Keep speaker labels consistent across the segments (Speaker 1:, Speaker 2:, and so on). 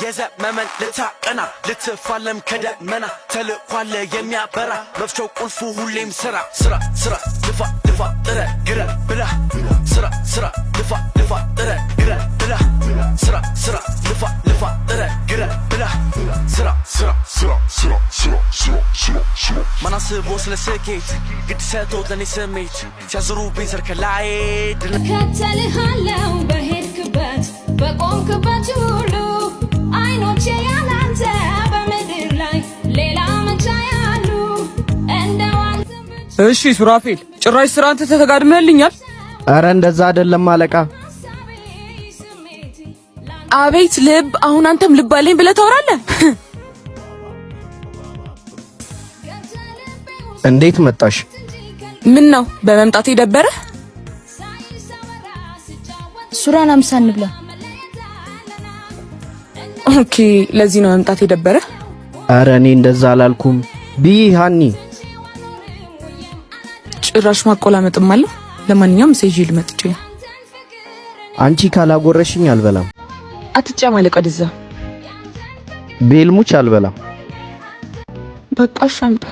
Speaker 1: የዘመመን ልታቀና ልትፋለም ከደመና ተልኳለ የሚያበራ መፍቻው ቁልፉ ሁሌም ስራ ስራ ስራ ልፋ ልፋ ጥረ ግረ ብላ ስራ ስራ ልፋ ልፋ ጥረ ግረ ብላ ስራ ስራ ልፋ ልፋ ጥረ ግረ ብላ ስራ ስራ ስራ ስራ ስራ ስራ ስራ ስራ ማናስቦ ስለ ስኬት ግድ ሰጥቶት ለእኔ ስሜት ሲያዝሩብኝ ስር ከላይ ድል
Speaker 2: ከተልሃለው በሄድክበት በቆምክበት ሁሉ አይኖቼ ያላንተ በምድር ላይ ሌላ መቻ ያሉ እንደው አንተ ብቻ።
Speaker 3: እሺ ሱራፌል፣ ጭራሽ ስራ አንተ ተጋድመህልኛል።
Speaker 4: አረ እንደዛ አይደለም አለቃ።
Speaker 2: ሀሳቤ ስሜቴ
Speaker 3: አቤት ልብ! አሁን አንተም ልብ አለኝ ብለህ ታወራለህ?
Speaker 2: ገብተህ ልቤ ውስጥ
Speaker 4: እንዴት መጣሽ?
Speaker 2: እንጂ
Speaker 3: ምን ነው በመምጣቴ ደበረህ?
Speaker 2: ሳይ ሳወራ ስጫወት
Speaker 5: ሱራን አምሳ እንብላ።
Speaker 2: መለየት አለና
Speaker 3: Okay፣ ለዚህ ነው መምጣቴ ደበረህ?
Speaker 4: አረ እኔ እንደዛ አላልኩም። ብይ ሃኒ።
Speaker 3: ጭራሽ ማቆላመጥም አለው። ለማንኛውም ምሳ ይዤ ልመጥቼ ነው።
Speaker 4: አንቺ ካላጎረሽኝ አልበላም።
Speaker 3: አትጨማለቅ ወደዛ።
Speaker 4: ቤልሙች አልበላም።
Speaker 3: በቃ እሺ አምጣ።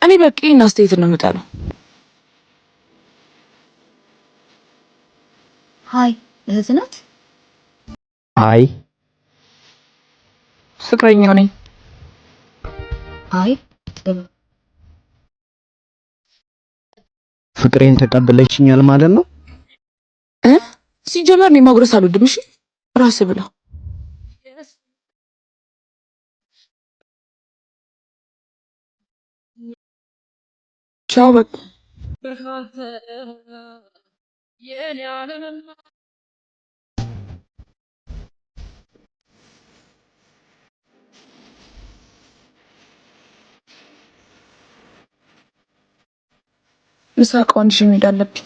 Speaker 3: እኔ በቂ እና አስተያየት ነው የምጠላው።
Speaker 5: Hi፣ እህት ናት?
Speaker 4: አይ።
Speaker 3: ፍቅረኛው ነኝ።
Speaker 5: አይ ጥሩ።
Speaker 4: ፍቅሬን ተቀብለሽኛል ማለት ነው?
Speaker 3: እ ሲጀመር እኔ ማጉረስ አልወድም። እሺ ራስህ ብላ። ቻው በቃ። ምሳ እቃውን ይዤ መሄድ አለብኝ።